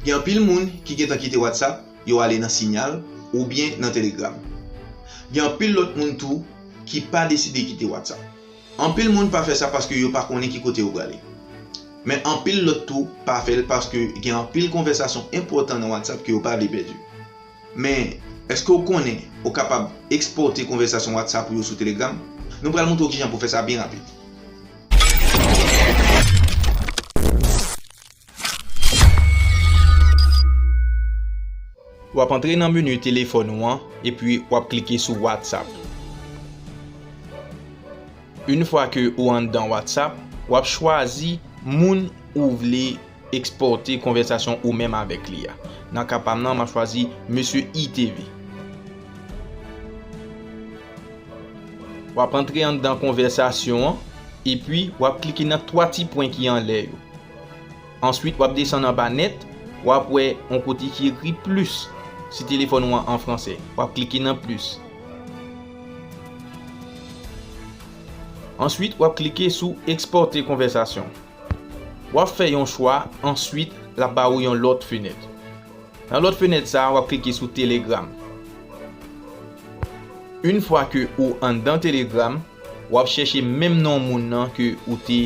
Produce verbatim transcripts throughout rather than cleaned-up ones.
Gen anpil moun ki gentan kite WhatsApp, yo ale nan Signal oubyen nan Telegram. Gen anpil lòt moun tou ki pa deside kite WhatsApp. Anpil moun pa fè sa paske yo pa konnen ki kote yo prale. Men anpil lòt tou pa fè l paske gen anpil konvèsasyon enpòtan nan WhatsApp ke yo pa vle pèdi. Men, èske w konnen ou kapab ekspòte konvèsasyon WhatsApp ou yo sou Telegram? Nou pral montre w kijan pou fè sa byen rapid. W ap antre nan meni telefòn ou an, epi w ap klike sou WhatsApp. Yon fwa ke ou anndan WhatsApp, w ap chwazi moun ou vle ekspòte konvèsasyon ou menm avèk li a. Nan ka pa m nan, m ap chwazi Mesye I T V. W ap antre anndan konvèsasyon an, epi w ap klike nan twa ti pwen ki anlè yo. Answit, w ap desann anba nèt, w ap wè yon kote ki ekri plis. Si telefòn ou an an fransè, w ap klike nan plis. Answit, w ap klike sou ekspòte konvèsasyon. W ap fè yon chwa, answit, l ap ba ou yon lòt fenèt. Nan lòt fenèt sa a, w ap klike sou Telegram. Yon fwa ke ou anndan Telegram, w ap chèche menm non moun nan ke ou te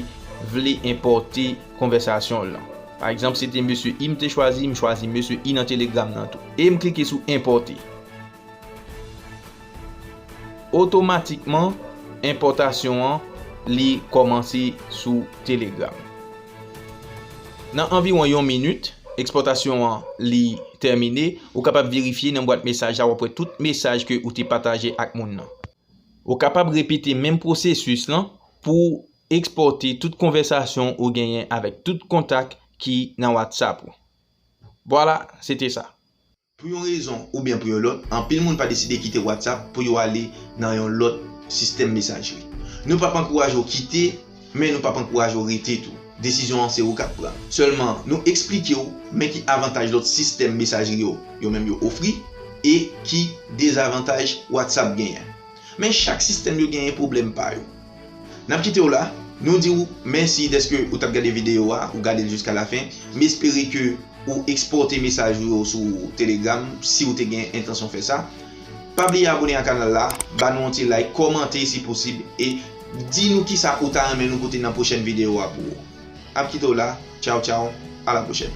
vle enpòte konvèsasyon w lan. Pa egzanp, se te Mesye I m te chwazi, m chwazi Mesye I nan Telegram nan tou. E m klike sou enpòte. Otomatikman, enpòtasyon an, li kòmanse sou Telegram. Nan anviwon yon minit, ekspòtasyon an, li tèmine. Ou kapab verifye nan bwat mesaj la, w ap wè tout mesaj ke ou te pataje ak moun nan. Ou kapab repete menm pwosesis lan pou ekspòte tout konvèsasyon ou genyen avèk tout kontak ki nan WhatsApp ou. Vwala, se te sa. Pou yon rezon oubyen pou yon lòt, anpil moun pa deside kite WhatsApp pou yo ale nan yon lòt sistèm mesajri. Nou p ap ankouraje w kite, men nou p ap ankouraje w rete tou. Desizyon an se ou k ap pran. Sèlman, nou eksplike w men ki avantaj lòt sistèm mesajri yo, yo menm yo ofri, e ki dezavantaj WhatsApp genyen. Men chak sistèm yo genyen pwoblèm pa yo. N ap kite w la, nou di w mèsi dèske ou t ap gade videyo a, ou gade l jiska lafen. M espere ke ou ekspòte mesaj ou yo sou Telegram, si w te gen entansyon fè sa. Pa bliye abone ak kanal la, ba nou yon ti like, kòmante si posib, e di nou kisa ou ta renmen nou pote nan pwochèn videyo a pou ou. Ap kite w la, tchaw tchaw, a la pwochèn.